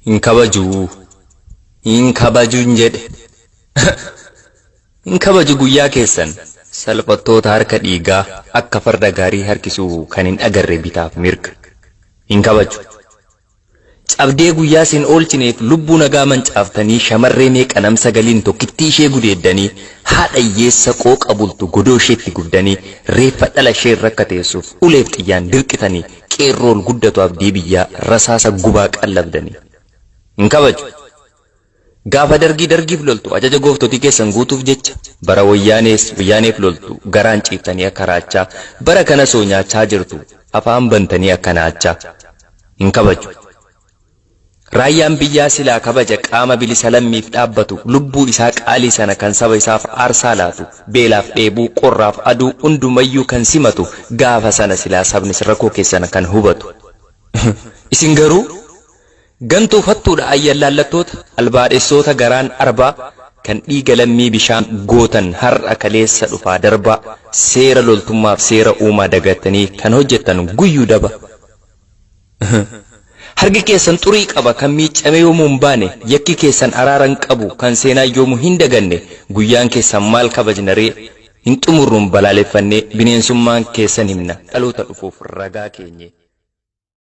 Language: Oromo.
Hin kabaju. Hin kabajuun jedhe. Hin kabaju guyyaa keessan. Salphattoota harka dhiigaa akka farda gaarii harkisuu kan hin agarre bitaaf mirga. Hin kabaju. Cabdee guyyaa sin oolchineef lubbuu nagaa mancaaftanii shamarree meeqa namsa galiin tokkittii ishee gudeeddanii haadha hiyyeessa qooqa bultu godoo isheetti gubdanii reeffa dhala ishee irra teessuuf uleef xiyyaan dirqitanii qeerroon guddatu abdii biyyaa rasaasa gubaa qallabdanii. Hin kabaju. Gaafa dargii dargiif loltu ajaja gooftotii keessan guutuuf jecha bara wayyaanees wayyaaneef loltu garaan ciiftanii akka raachaa bara kana soo nyaachaa jirtu afaan bantanii akka naachaa. Hin kabaju. Raayyaan biyyaa silaa kabaja qaama bilisa lammiif dhaabbatu lubbuu isaa qaalii sana kan saba isaaf aarsaa laatu beelaaf dheebuu qorraaf aduu hundumayyuu kan simatu gaafa sana silaa sabnis rakkoo keessan kan hubatu. Isin garuu gantuu fattuudha ayyallaallattoota albaadhessoota garaan arbaa kan dhiiga lammii bishaan gootan har'a kaleessa dhufaa darbaa seera loltummaaf seera uumaa dagattanii kan hojjettan guyyuu daba. Harki keessan xurii qaba kan miiccamee yoomuu hin baane yakki keessan araara hin qabu kan seenaa yoomuu hin daganne guyyaan keessan maal kabajna ree hin xumurruun balaaleffannee bineensummaan keessan himna dhaloota dhufuuf ragaa keenye.